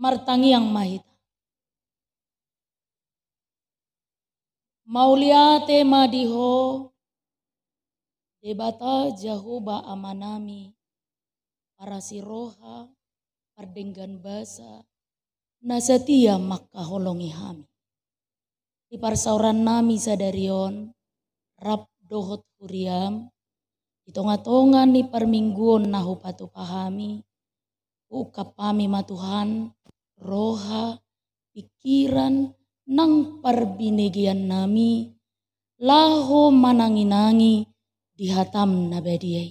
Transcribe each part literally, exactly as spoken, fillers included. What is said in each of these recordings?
Martangiang ma hita. Mauliate ma di Ho, Debata Jahowa Amanami, parasi roha, pardenggan basa, na satia mangkaholongi hami. Di parsaorannami sadari on, rap dohot huriaM, di tonga-tonga ni parmingguon na hupatupa hami, huungkap hami ma Tuhan, roha, pikiran, nang parbinegeannami, laho manangi-nangi di hataM na badia i.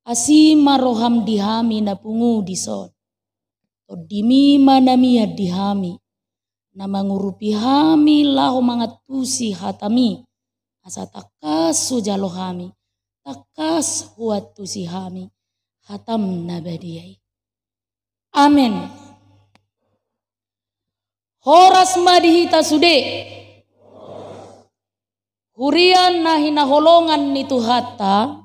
Asi ma rohaM di hami na pungu dison. TondiMi ma na mian di hami, na mangurupi hami laho mangantusi hataMi, asa tangkas hujalo hami, tangkas huantusi hami hataM na badia i. Amen. Horas ma di hita sude. Huria na hinaholongan ni Tuhanta,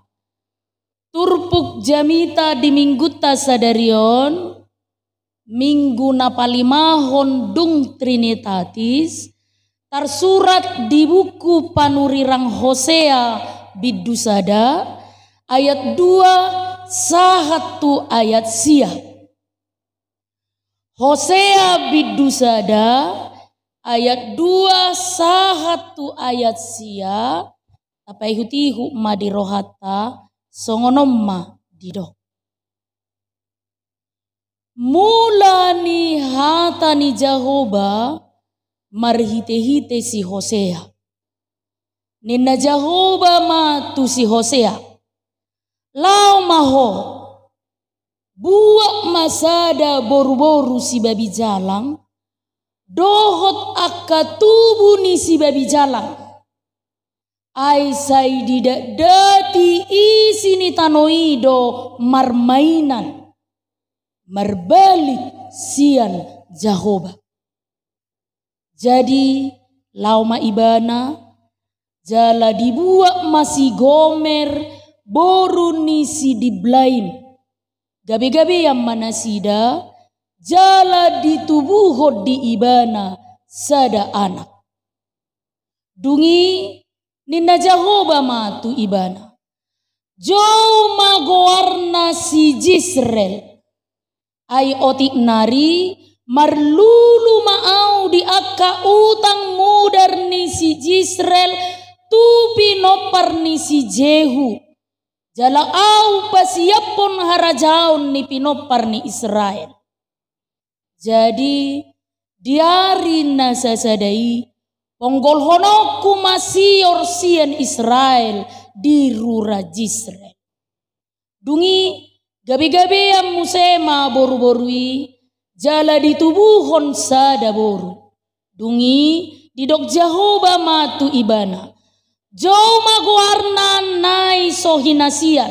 turpuk jamita di minggunta sadari on, minggu na palimahon dung Trinitatis, tarsurat di buku panurirang Hosea bindu sada, ayat dua sahat tu ayat sia. Hosea bindu sada, ayat dua sahat tu ayat sia, tapaihut-ihut ma di rohanta, songon on ma didok. Mula ni hata ni Jahowa marhite-hite si Hosea. Ninna Jahowa ma tu si Hosea, laho ma ho, buat ma sada boru-boru sibabi jalang, dohot angka tubu ni sibabi jalang. Ai sai didatdati isi ni tano i do marmainan, marbalik sian Jahowa. Jadi, laho ma ibana, jala dibuat ma si Gomer, boru ni si Diblaim. Gabe-gabean ma nasida, jala ditubuhon di ibana sada anak. Dung i ninna Jahowa ma tu ibana, jou ma goarna si Jisreel. Ai otik nari marlulu ma ahu di angka utang mudar ni si Jisreel tu pinompar ni si Jehu. Jala ahu pasiaphon harajaon ni pinompar ni Israel. Jadi, di ari na sasada i, ponggolhononku ma sior sian Israel di rura Jisreel. Dung i, gabe-gabean muse ma boru-boru i, jala ditubuhon sada boru. Dung i, didok Jahowa ma tu ibana, jou ma goarna nai so hinasian.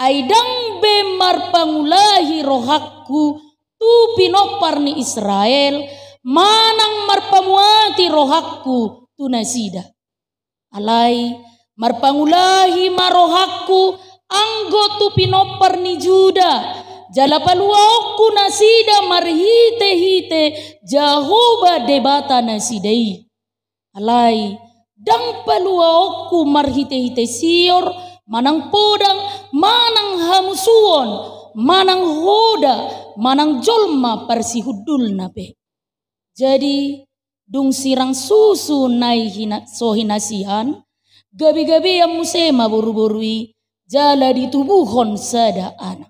Ai ndang be marpangulahi rohangku tu pinompar ni Israel, manang marpamuati rohangku tu nasida. Alai marpangulahi ma rohangku anggo tu pinompar ni Juda, jala paluaonku nasida marhite-hite Jahowa Debata nasida i. Alai ndang paluaonku marhite-hite sior, manang podang, manang hamusuon, manang hoda, manang jolma parsihundulna pe. Jadi, dung sirang susu nai hina-, so hinasian, gabe-gabean muse ma boru-boru i, jala ditubuhon sada anak.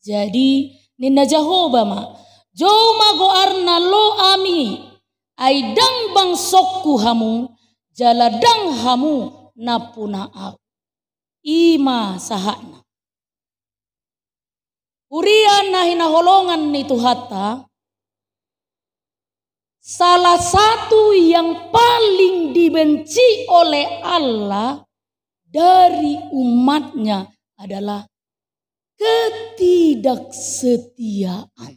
Jadi, ninna Jahowa ma, jou ma goarna Loami, ai ndang bangsongku hamu, jala ndang hamu nampuna ahu. I ma sahatna. Huria na hinaholongan ni Tuhanta, salah satu yang paling dibenci oleh Allah dari umatnya adalah ketidaksetiaan.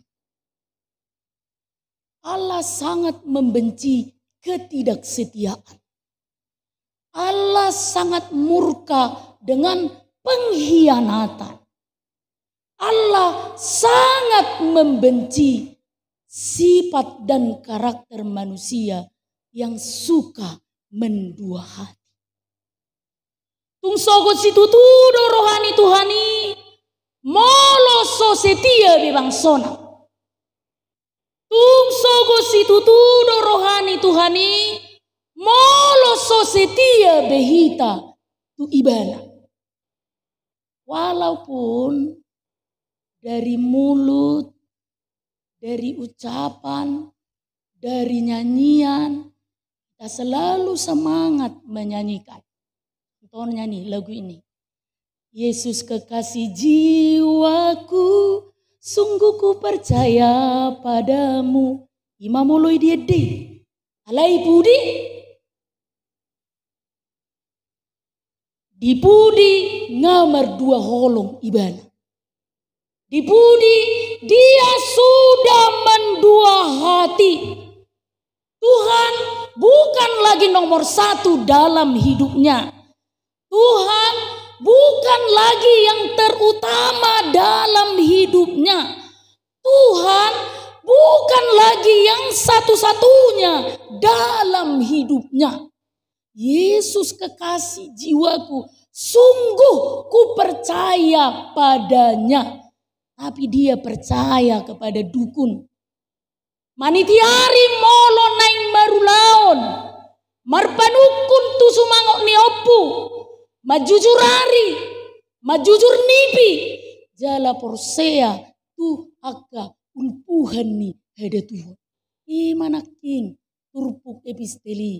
Allah sangat membenci ketidaksetiaan. Allah sangat murka dengan pengkhianatan. Allah sangat membenci sifat dan karakter manusia yang suka mendua hati. Tung sogot situtu do roha ni Tuhan i, molo so setia be bangsona. Tung sogot situtu do roha ni Tuhan i, molo so setia be hita tu Ibana. Walaupun dari mulut, dari ucapan, dari nyanyian, kita selalu semangat menyanyikan. Contohnya nih, lagu ini. Yesus kekasih jiwaku, sungguh ku percaya padamu. Ima molo i di ende. Alai pudi? Di pudi nga mardua holong Ibana. Di pudi Dia sudah mendua hati. Tuhan bukan lagi nomor satu dalam hidupnya. Tuhan bukan lagi yang terutama dalam hidupnya. Tuhan bukan lagi yang satu-satunya dalam hidupnya. Yesus kekasih jiwaku, sungguh ku percaya padanya. Tapi dia percaya kepada dukun. Manitiari molo naeng marulaon, marpanungkun tu sumangot ni ompu, manjujur ari, manjujur nipi, jala porsea tu angka ulpuhan ni hadatuhon. Ima nangkin turpuk epistel i,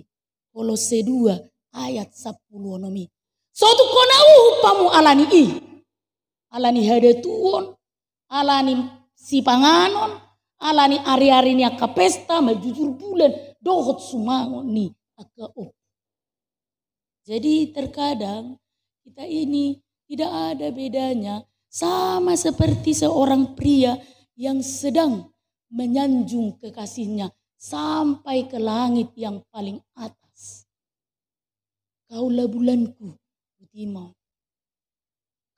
Kolosse dua ayat sampulu onom i. So tung hona uhum hamu ala ni i. Ala ni hadatuhon, ala ni sipanganon, ala ni ari-ari ni angka pesta, manjujur bulan, dohot sumangot ni angka ompu. Jadi terkadang kita ini tidak ada bedanya, sama seperti seorang pria yang sedang menyanjung kekasihnya sampai ke langit yang paling atas. Kaulah bulanku, buti ma.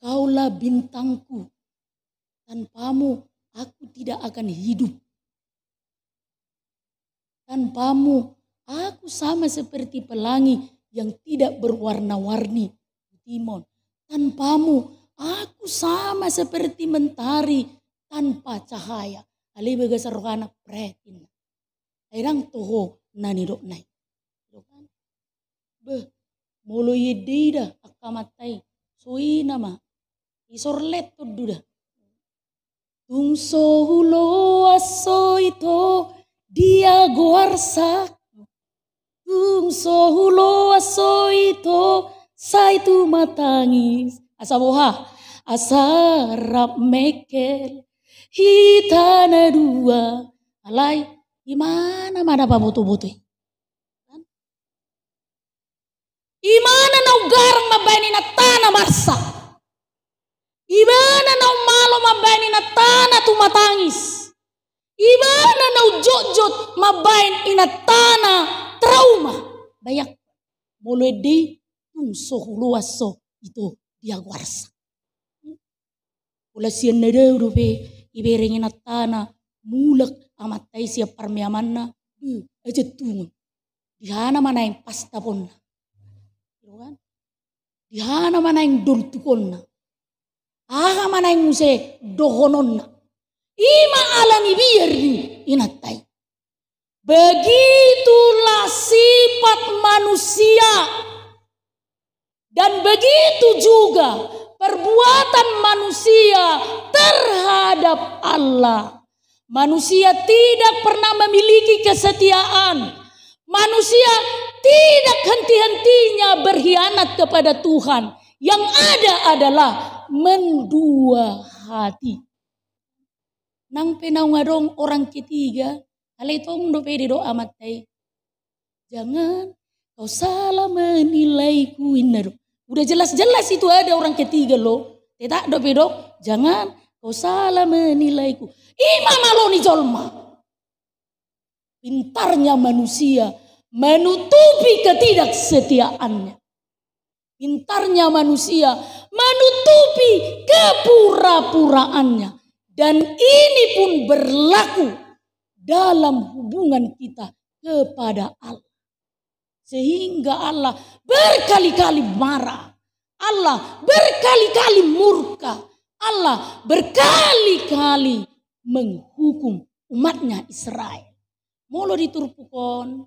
Kaulah bintangku. Tanpamu, aku tidak akan hidup. Tanpamu, aku sama seperti pelangi yang tidak berwarna-warni. Buti ma. Tanpamu, aku sama seperti mentari tanpa cahaya. Alai bagasan rohana pretin. Ai ndang toho na nidokna i. Beh, molo i ende i da, angka amanta i. So ina ma. Isorlet tondu da. Tung so huloas so ito dia goarsak. Tung so huloas so ito sai tumatangis. Asa boha, asa rap mengkel hita na dua. Alai, imana ma na paboto-boto i? Imana naung garang mambaen inantana marsak. Imana naung malo mambaen inantana tumatangis. Imana naung jotjot mambaen inantana trauma. Bayangkon, molo ende i tung so huloas so ito dia goarsak. Pola sian na dao dope ibereng inantana mulak amanta i sian parmeamanna, beh, aja tungon. Dihana ma naeng pastaponna. Gitu kan? Dihana ma naeng doltukonna. Aha ma naeng muse dohononna. Ima ala ni biar ni inanta i. Begitulah sifat manusia. Dan begitu juga perbuatan manusia terhadap Allah. Manusia tidak pernah memiliki kesetiaan. Manusia tidak henti-hentinya berkhianat kepada Tuhan. Yang ada adalah mendua hati. Nang pe naung adong orang ketiga, alai tong dope didok amanta i. Jangan kau salah menilaiku, inna do. Udah jelas-jelas itu ada orang ketiga lo. Tetap dope didok, jangan kau salah menilaiku. Ima malo ni jolma. Pintarnya manusia menutupi ketidaksetiaannya. Pintarnya manusia menutupi kepura-puraannya. Dan ini pun berlaku dalam hubungan kita kepada Allah. Sehingga Allah berkali-kali marah, Allah berkali-kali murka, Allah berkali-kali menghukum umatnya Israel. Molo di turpuk on,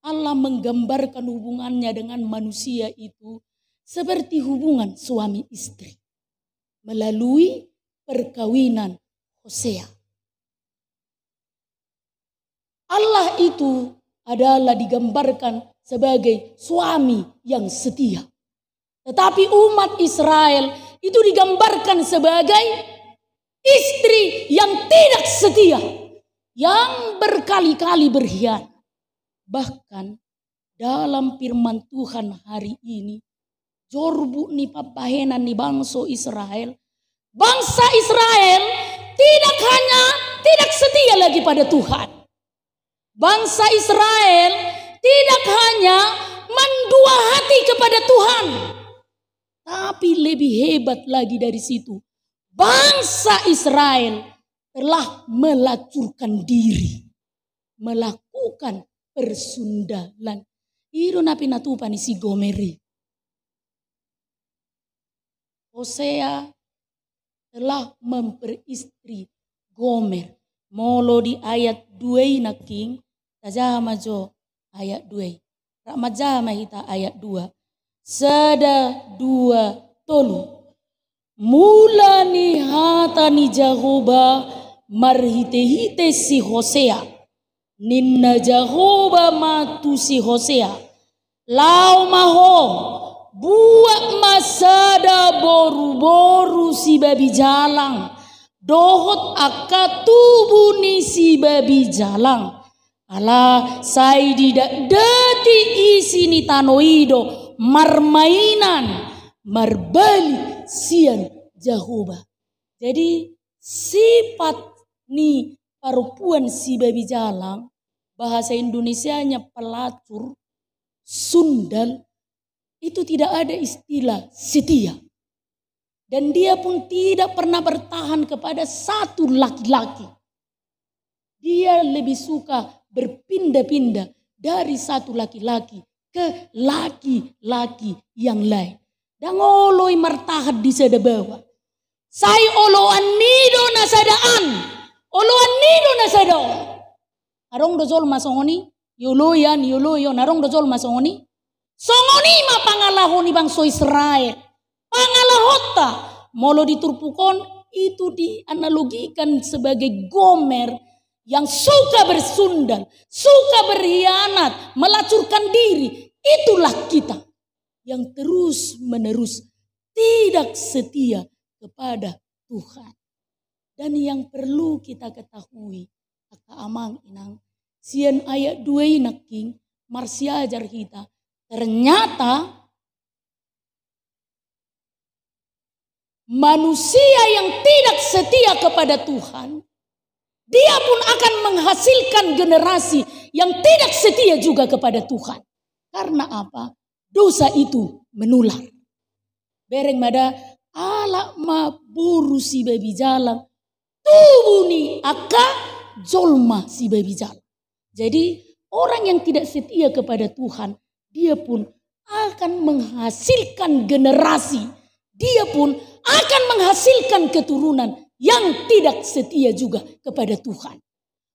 Allah menggambarkan hubungannya dengan manusia itu seperti hubungan suami istri melalui perkawinan Hosea. Allah itu adalah digambarkan sebagai suami yang setia. Tetapi umat Israel itu digambarkan sebagai istri yang tidak setia, yang berkali-kali berkhianat. Bahkan dalam firman Tuhan hari ini, jorbut ni pambahenan ni bangso Israel, bangsa Israel tidak hanya tidak setia lagi pada Tuhan. Bangsa Israel tidak hanya mendua hati kepada Tuhan, tapi lebih hebat lagi dari situ. Bangsa Israel telah melacurkan diri, melakukan persundalan. I do na pinatupa ni si Gomer i. Hosea telah memperistri Gomer. Molo di ayat dua i nangkin, tajaha ma jo ayat dua i. Rap manjaha ma hita ayat dua. Sada, dua, tolu. Mula ni hata ni Jahowa marhitehite si Hosea. Ninna Jahowa ma tu si Hosea: Laho ma ho, buat ma sada boruboru sibabi jalang, dohot angka tubu ni sibabi jalang. Ala sai didakdati isi ni tano i do marmainan marbalik sian Jahowa. Jadi sifat ni parompuan sibabi jalang, bahasa Indonesianya pelacur, sundal, itu tidak ada istilah setia. Dan dia pun tidak pernah bertahan kepada satu laki-laki. Dia lebih suka berpindah-pindah dari satu laki-laki ke laki-laki yang lain. Ndang olo i martahan di sada baoa. Sai oloan ni i do na sada an, oloan ni i do na sada on. Adong do jolma songon i, ioloi an, ioloi on, adong do jolma songon i. Songon i ma pangalaho ni bangso Israel. Pangalahonta, molo di turpuk on, itu dianalogikan sebagai Gomer yang suka bersundal, suka berkhianat, melacurkan diri. Itulah kita yang terus-menerus tidak setia kepada Tuhan. Dan yang perlu kita ketahui, angka amang inang, sian ayat dua i nangkin marsiajar hita, ternyata manusia yang tidak setia kepada Tuhan, dia pun akan menghasilkan generasi yang tidak setia juga kepada Tuhan. Karena apa? Dosa itu menular. Bereng ma da, alap ma boru sibabi jalang, tubu ni angka jolma sibabi jalang. Jadi orang yang tidak setia kepada Tuhan, dia pun akan menghasilkan generasi, dia pun akan menghasilkan keturunan yang tidak setia juga kepada Tuhan.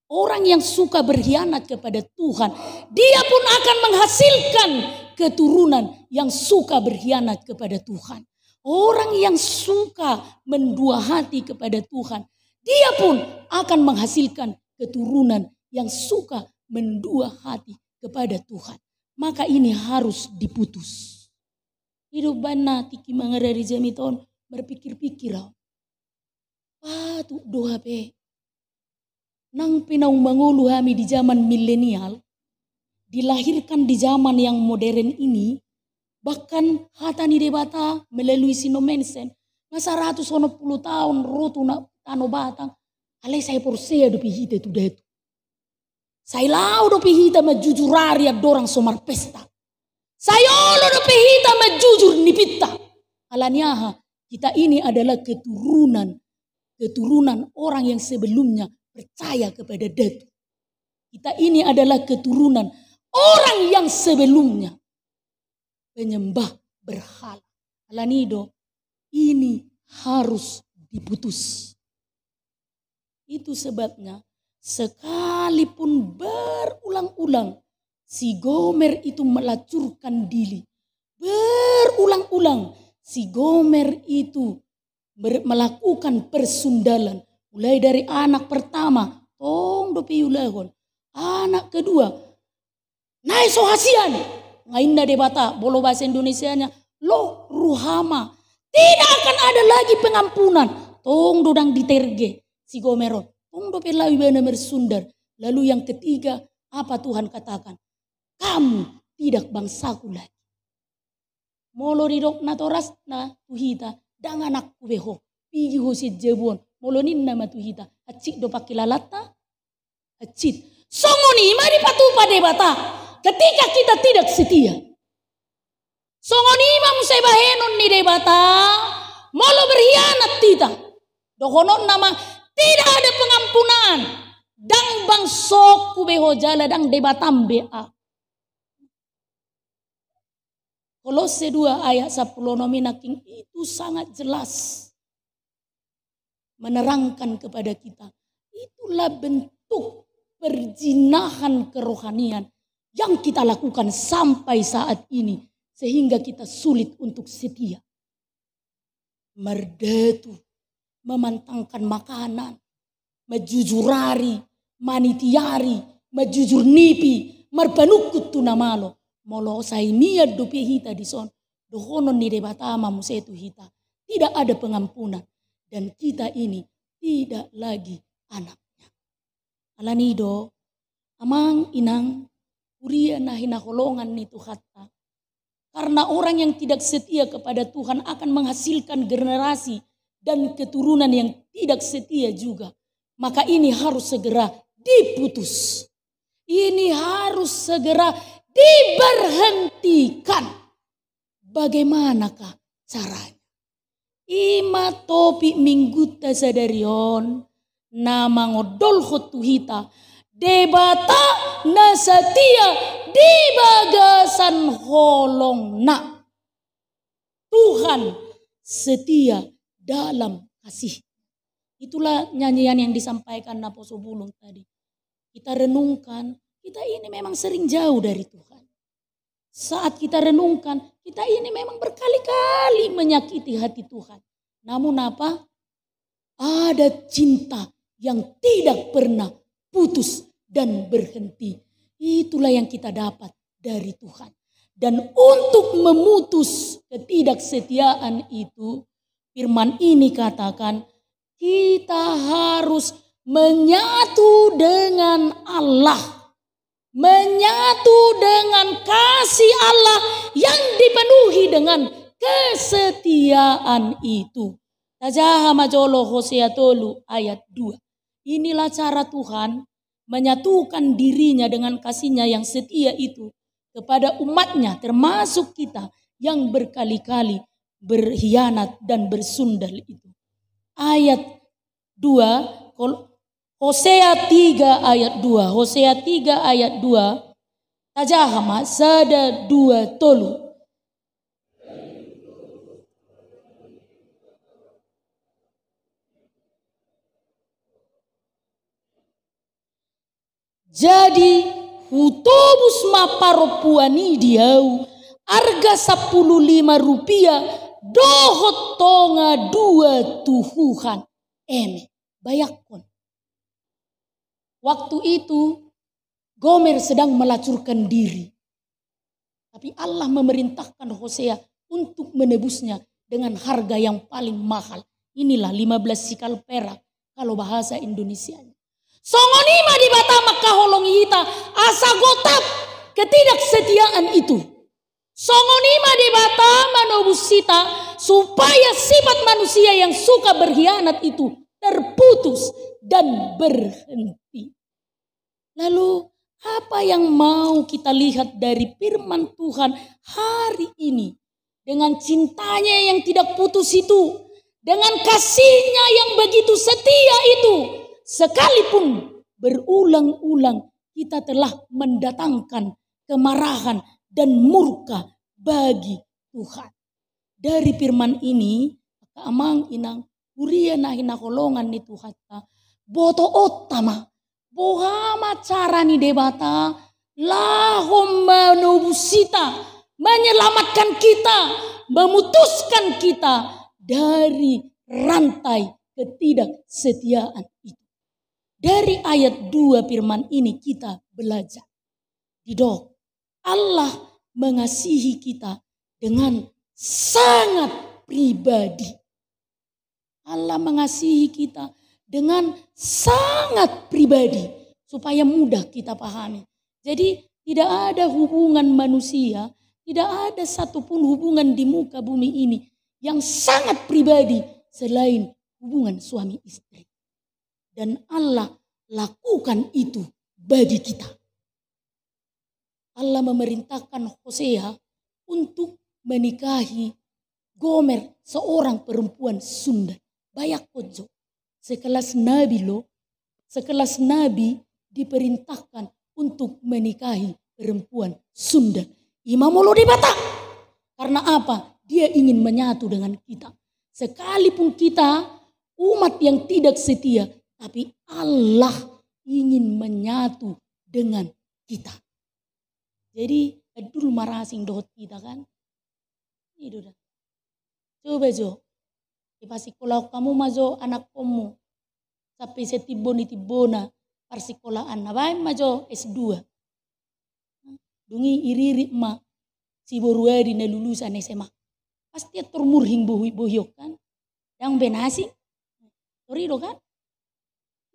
Orang yang suka berkhianat kepada Tuhan, dia pun akan menghasilkan keturunan yang suka berkhianat kepada Tuhan. Orang yang suka mendua hati kepada Tuhan, dia pun akan menghasilkan keturunan yang suka mendua hati kepada Tuhan. Maka ini harus diputus. Ido umbahen na tingki mangarari jamita on marpikir-pikir au. Patut do hape. Nang pe naung mangolu hami di zaman milenial, dilahirkan di zaman yang modern ini, bahkan hata ni Debata melalui si Nommensen, nga saratus onom pulu taon ro tu na-, tano Batak, alai sai porsea dope hita tu datu. Sai laho dope hita manjujur ari andorang so marpesta. Sai olo dope hita manjujur nipinta. Alani aha? Kita ini adalah keturunan, keturunan orang yang sebelumnya percaya kepada datu. Kita ini adalah keturunan orang yang sebelumnya penyembah berhala. Alani do, ini harus diputus. Itu sebabnya, sekalipun berulang-ulang si Gomer itu melacurkan diri, berulang-ulang si Gomer itu ber-, melakukan persundalan, mulai dari anak pertama, tong dope iulahon, anak kedua, naeng so hasian. Nga inna Debata, molo bahasa Indonesianya, Lo Ruhama. Tidak akan ada lagi pengampunan. Tong do ndang diterge si Gomer on. Tong dope laho ibana marsundal. Lalu yang ketiga, apa Tuhan katakan? Kamu tidak bangsaku lagi. Molo didok natorasna tu hita, ndang anakku be ho, pigi ho sian jabu on. Molo ninna ma tu hita, hansit do pangkilalanta? Hansit. Songon i ma dipatupa Debata ketika kita tidak setia. Songon i ma muse bahenon ni Debata, molo berhianat hita. Dohononna ma, tidak ada pengampunan. Ndang bangsongku be ho jala ndang Debatam be ahu. Kolose dua ayat sampulu onom i nangkin itu sangat jelas menerangkan kepada kita. Itulah bentuk perzinahan kerohanian yang kita lakukan sampai saat ini, sehingga kita sulit untuk setia. Mardatu, memantangkan makanan, manjujur ari, maniti ari, manjujur nipi, marpanungkun tu na malo. Molo sai mian dope hita dison, dohonon ni Debata ma muse tu hita, tidak ada pengampunan, dan kita ini tidak lagi anaknya. Alani do, amang inang, huria na hinaholongan ni Tuhanta. Karena orang yang tidak setia kepada Tuhan akan menghasilkan generasi dan keturunan yang tidak setia juga. Maka ini harus segera diputus. Ini harus segera diberhentikan. Bagaimanakah caranya? I ma topik minggunta sadari on, na mangondolhon tu hita, Debata na setia di bagasan holongna. Tuhan setia dalam kasih. Itulah nyanyian yang disampaikan Naposo Bulung tadi. Kita renungkan, kita ini memang sering jauh dari Tuhan. Saat kita renungkan, kita ini memang berkali-kali menyakiti hati Tuhan. Namun apa? Ada cinta yang tidak pernah putus dan berhenti. Itulah yang kita dapat dari Tuhan. Dan untuk memutus ketidaksetiaan itu, firman ini katakan, kita harus menyatu dengan Allah. Menyatu dengan kasih Allah yang dipenuhi dengan kesetiaan itu. Tajaha ma jolo Hosea tolu ayat dua. Inilah cara Tuhan menyatukan diri-Nya dengan kasih-Nya yang setia itu kepada umat-Nya, termasuk kita yang berkali-kali berkhianat dan bersundal itu. Ayat dua, kol-, Hosea tiga ayat dua, Hosea tiga ayat dua, tajaha ma, sada, dua, tolu. Jadi, hutobus ma parompuan i di ahu, arga sampulu lima rupiah, dohot tonga dua tuhukan. Eme, bayangkon. Waktu itu, Gomer sedang melacurkan diri. Tapi Allah memerintahkan Hosea untuk menebusnya dengan harga yang paling mahal. Inilah lima belas sikal perak kalau bahasa Indonesianya. Songon i ma Debata mangkaholongi hita, asa gotap ketidaksetiaan itu. Songon i ma Debata manobus hita, supaya sifat manusia yang suka berkhianat itu terputus dan berhenti. Lalu, apa yang mau kita lihat dari firman Tuhan hari ini? Dengan cintanya yang tidak putus itu, dengan kasihnya yang begitu setia itu, sekalipun berulang-ulang kita telah mendatangkan kemarahan dan murka bagi Tuhan. Dari firman ini, angka amang inang, huria na hinaholongan ni Tuhanta, botoonta ma, boha ma cara ni Debata laho menebus hita, menyelamatkan kita, memutuskan kita dari rantai ketidaksetiaan itu. Dari ayat dua firman ini kita belajar. Didok, Allah mengasihi kita dengan sangat pribadi. Allah mengasihi kita dengan sangat pribadi, supaya mudah kita pahami. Jadi, tidak ada hubungan manusia, tidak ada satupun hubungan di muka bumi ini yang sangat pribadi selain hubungan suami istri. Dan Allah lakukan itu bagi kita. Allah memerintahkan Hosea untuk menikahi Gomer, seorang perempuan Sundal. Bayangkon jo, sekelas nabi lo, sekelas nabi diperintahkan untuk menikahi perempuan Sundal. I ma molo Debata. Karena apa? Dia ingin menyatu dengan kita. Sekalipun kita umat yang tidak setia, tapi Allah ingin menyatu dengan kita. Jadi, adul marasing dohot kita, kan? I do da. Coba jo, dipasingkolahon hamu ma jo anakkonmu sampe setimboni-timbona parsingkolahanna, baen ma jo S dua. Dung i iririt ma si boru adi na lulusan S M A. Pasti antor murhing bohi-, bohion, kan? Ndang be na asing. Tor i do, kan?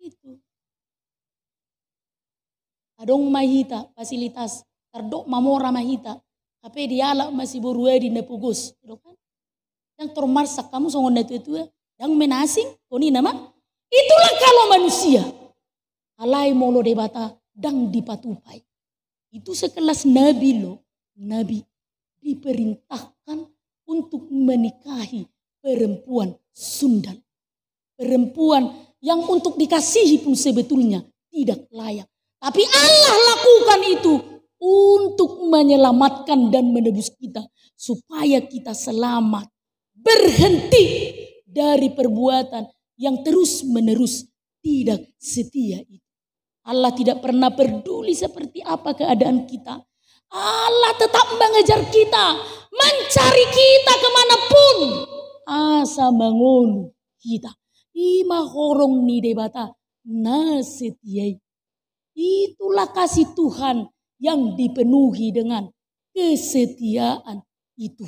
Itu. Adong ma hita fasilitas, tardok mamora ma hita, hape dialap ma si boru adi na pogos, i do, kan? Ndang tor marsak hamu songon na tua-tua, ndang be na asing, songon i nama. Itulah kalau manusia. Alai molo Debata ndang dipatupa i. Itu sekelas nabi lo, nabi diperintahkan untuk menikahi perempuan Sundal. Perempuan yang untuk dikasihi pun sebetulnya tidak layak. Tapi Allah lakukan itu untuk menyelamatkan dan menebus kita, supaya kita selamat, berhenti dari perbuatan yang terus-menerus tidak setia itu. Allah tidak pernah peduli seperti apa keadaan kita. Allah tetap mengejar kita, mencari kita kemanapun. Asa mangolu hita. I ma horong ni Debata na setia i. Itulah kasih Tuhan yang dipenuhi dengan kesetiaan itu.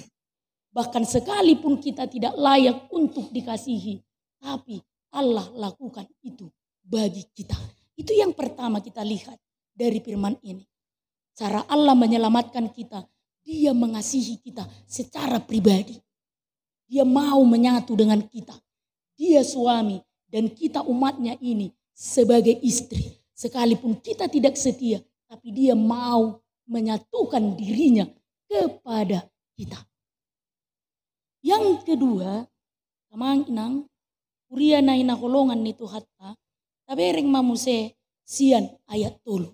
Bahkan sekalipun kita tidak layak untuk dikasihi, tapi Allah lakukan itu bagi kita. Itu yang pertama kita lihat dari firman ini. Cara Allah menyelamatkan kita, Dia mengasihi kita secara pribadi. Dia mau menyatu dengan kita. Dia suami dan kita umatnya ini sebagai istri. Sekalipun kita tidak setia, tapi Dia mau menyatukan dirinya kepada kita. Yang kedua, amang inang, huria na hinaholongan ni Tuhanta, tabereng ma muse sian ayat tolu.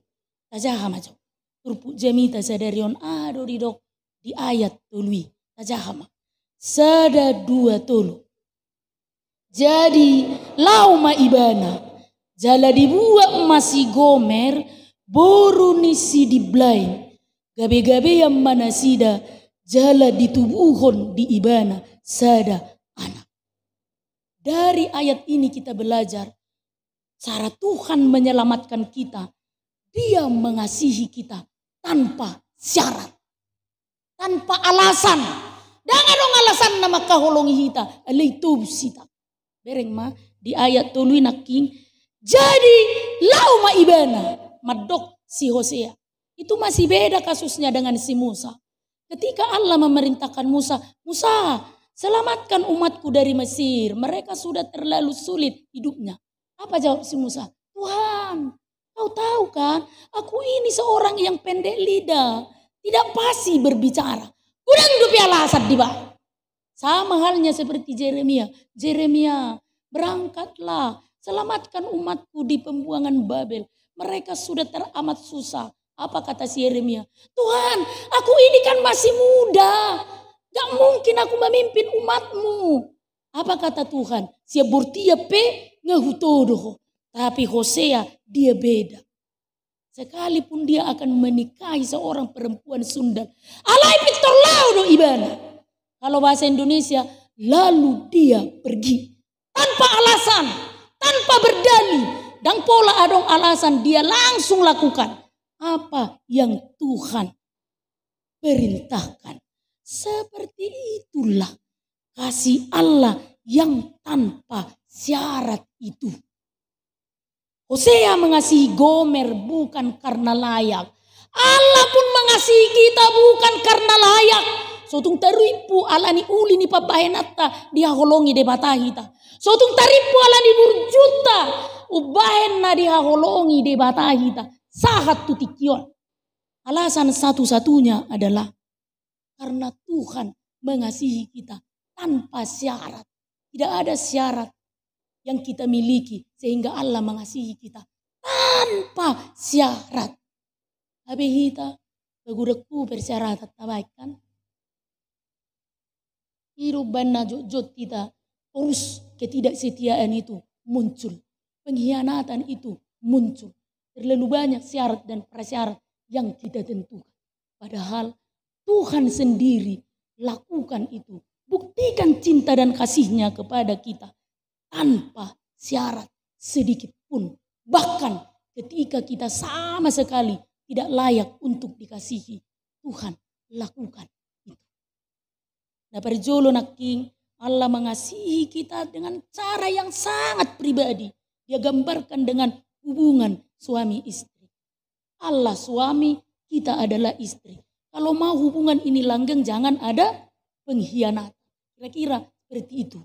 Tajaha ma jo. Turpuk jamita sadari on aha do didok di ayat tolu i. Tajaha ma. Sada, dua, tolu. Jadi, laho ma ibana. Jala dibuat ma si Gomer, boru ni si Diblaim. Gabe-gabean ma nasida, jala ditubuhon di ibana sada anak. Dari ayat ini kita belajar, cara Tuhan menyelamatkan kita, Dia mengasihi kita tanpa syarat, tanpa alasan. Ndang adong alasanna mangkaholongi hita, alai tobus hita. Bereng ma di ayat tolu i nangkin. Jadi, laho ma ibana, mandok si Hosea. Itu masih beda kasusnya dengan si Musa. Ketika Allah memerintahkan Musa, "Musa, selamatkan umatku dari Mesir. Mereka sudah terlalu sulit hidupnya." Apa jawab si Musa? "Tuhan, Kau tahu kan, aku ini seorang yang pendek lidah, tidak fasih berbicara. Godang dope alasan dibaen." Sama halnya seperti Jeremia. "Jeremia, berangkatlah, Selamatkan umat-Ku di pembuangan Babel. Mereka sudah teramat susah. Apa kata si Yeremia? "Tuhan, aku ini kan masih muda. Gak mungkin aku memimpin umat-Mu." Apa kata Tuhan? "Sian bortia pe nga hutodo ho. Tapi Hosea dia beda. Sekalipun dia akan menikahi seorang perempuan sundal, alai pintor laho do ibana." Kalau bahasa Indonesia, lalu dia pergi. Tanpa alasan, tanpa berdalih. Ndang pola adong alasan, dia langsung lakukan apa yang Tuhan perintahkan. Seperti itulah kasih Allah yang tanpa syarat itu. Hosea mengasihi Gomer bukan karena layak. Allah pun mengasihi kita bukan karena layak. So tung tarimpu alani uli ni pambahenanta dihaholongi Debata hita. So tung tarimpu alani burjuta umbahen na dihaholongi Debata hita sahat tu tingki on. Alasan satu-satunya adalah karena Tuhan mengasihi kita tanpa syarat. Tidak ada syarat yang kita miliki sehingga Allah mengasihi kita tanpa syarat. Gabe hita, paguruku, persyaratan tabaen kan? Hidup baen na jotjot hita, terus ketidaksetiaan itu muncul. Pengkhianatan itu muncul. Terlalu banyak syarat dan prasyarat yang kita tentukan. Padahal Tuhan sendiri lakukan itu. Buktikan cinta dan kasih-Nya kepada kita tanpa syarat sedikit pun. Bahkan ketika kita sama sekali tidak layak untuk dikasihi, Tuhan lakukan itu. Na parjolo nangkin, Allah mengasihi kita dengan cara yang sangat pribadi. Dia gambarkan dengan hubungan suami istri. Allah suami, kita adalah istri. Kalau mau hubungan ini langgeng, jangan ada pengkhianat. Kira-kira seperti itu.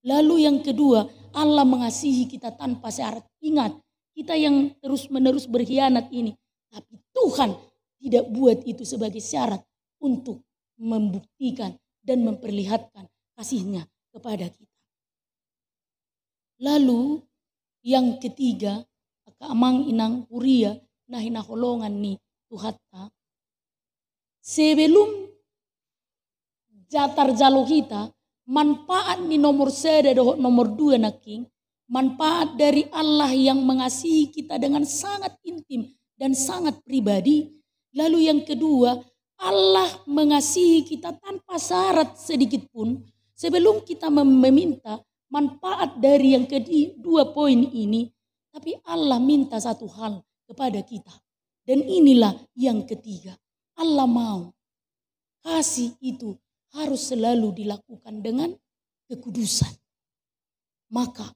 Lalu yang kedua, Allah mengasihi kita tanpa syarat. Ingat, kita yang terus-menerus berkhianat ini. Tapi Tuhan tidak buat itu sebagai syarat untuk membuktikan dan memperlihatkan kasih-Nya kepada kita. Lalu yang ketiga, angka amang inang huria na hinaholongan ni Tuhanta, sebelum ja tarjalo hita, manfaat ni nomor sada dohot nomor dua nangkin, manfaat dari Allah yang mengasihi kita dengan sangat intim dan sangat pribadi. Lalu yang kedua, Allah mengasihi kita tanpa syarat sedikit pun. Sebelum kita mem-, meminta manfaat dari yang kedua poin ini, tapi Allah minta satu hal kepada kita. Dan inilah yang ketiga, Allah mau kasih itu harus selalu dilakukan dengan kekudusan. Maka,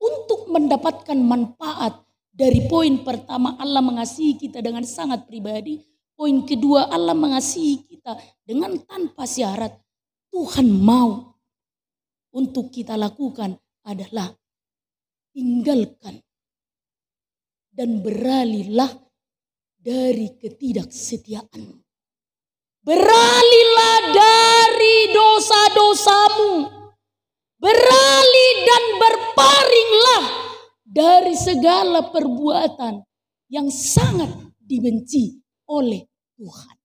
untuk mendapatkan manfaat dari poin pertama, Allah mengasihi kita dengan sangat pribadi. Poin kedua, Allah mengasihi kita dengan tanpa syarat. Tuhan mau untuk kita lakukan adalah tinggalkan dan beralihlah dari ketidaksetiaanmu. Beralihlah dari dosa-dosamu. Beralih dan berpalinglah dari segala perbuatan yang sangat dibenci oleh Tuhan.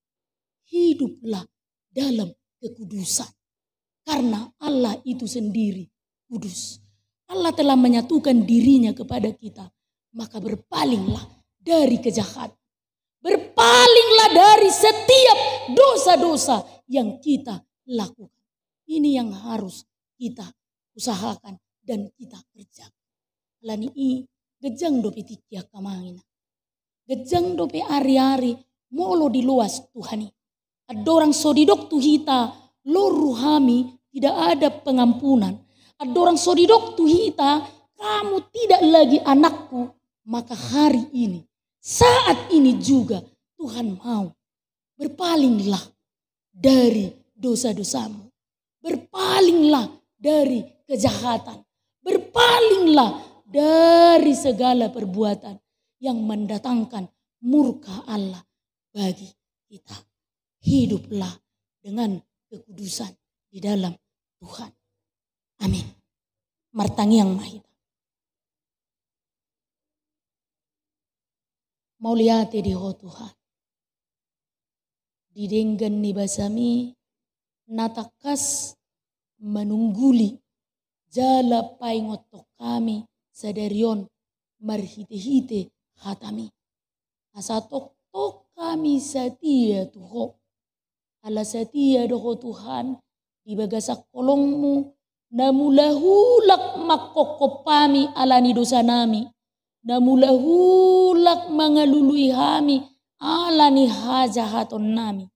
Hiduplah dalam kekudusan. Karena Allah itu sendiri kudus. Allah telah menyatukan diri-Nya kepada kita. Maka berpalinglah dari kejahatan. Berpalinglah dari setiap dosa-dosa yang kita lakukan. Ini yang harus kita usahakan dan kita kerjakan. Alani i, ganjang dope tingki, angka amang inang. Ganjang dope ari-ari molo diloas Tuhan i. Andorang so didok tu hita, "Lorru hami, tidak ada pengampunan." Andorang so didok tu hita, "Kamu tidak lagi anak-Ku," maka hari ini, saat ini juga, Tuhan mau, berpalinglah dari dosa-dosamu. Berpalinglah dari kejahatan. Berpalinglah dari segala perbuatan yang mendatangkan murka Allah bagi kita. Hiduplah dengan kekudusan di dalam Tuhan. Amin. Martangiang ma hita. Mauliate di Ho Tuhan. Di denggan ni basaMi na tangkas manungguli jala paingothon hami sadari on marhitehite hataMi. Asa tongtong hami satia tu Ho. Ala satia do Ho Tuhan di bagasan holongMu, na mulak-ulak manghophop hami ala ni dosanami, na mulak-ulak mangalului hami ala ni hajahatonnami.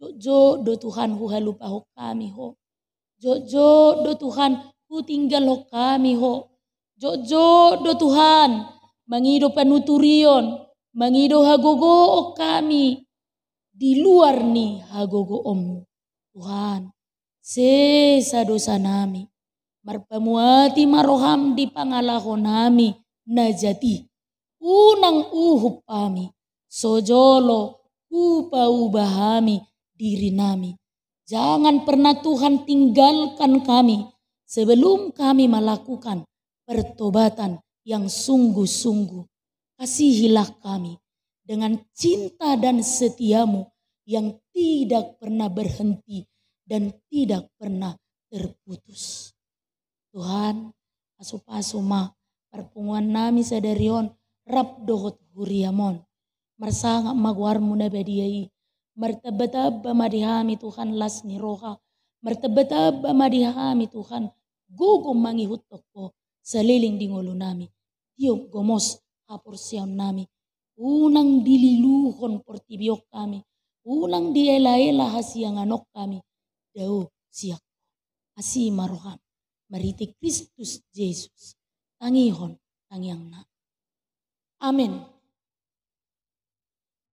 Jotjot do Tuhan huhalupahon hami Ho. Jotjot do Tuhan hutinggalhon hami Ho. Jotjot do Tuhan mangido panuturion, mangido hagogoon hami di luar ni hagogoonMu. Tuhan, sesa dosanami, marpamuati ma rohaM di pangalahonami na jat i. Unang uhum hami, so jolo hupauba hami dirinami. Jangan pernah Tuhan tinggalkan kami sebelum kami melakukan pertobatan yang sungguh-sungguh. Kasihilah kami dengan cinta dan setia-Mu yang tidak pernah berhenti dan tidak pernah terputus. Tuhan, pasu-pasu ma parpunguannami sadari on rap dohot huriaM on. Marsangap ma goarMu na badia i. Martamba-tamba ma di hami Tuhan las ni roha. Martamba-tamba ma di hami Tuhan gogo mangihuthon Ho saleleng di ngolunami. Tiop gomos haporseaonnami. Unang dililuhon portibi on hami. Unang diela-ela hasiangan on hami. Dao sian Ho. Asi ma rohaM. Marhite Kristus Jesus. Tangihon tangiangnami. Amen.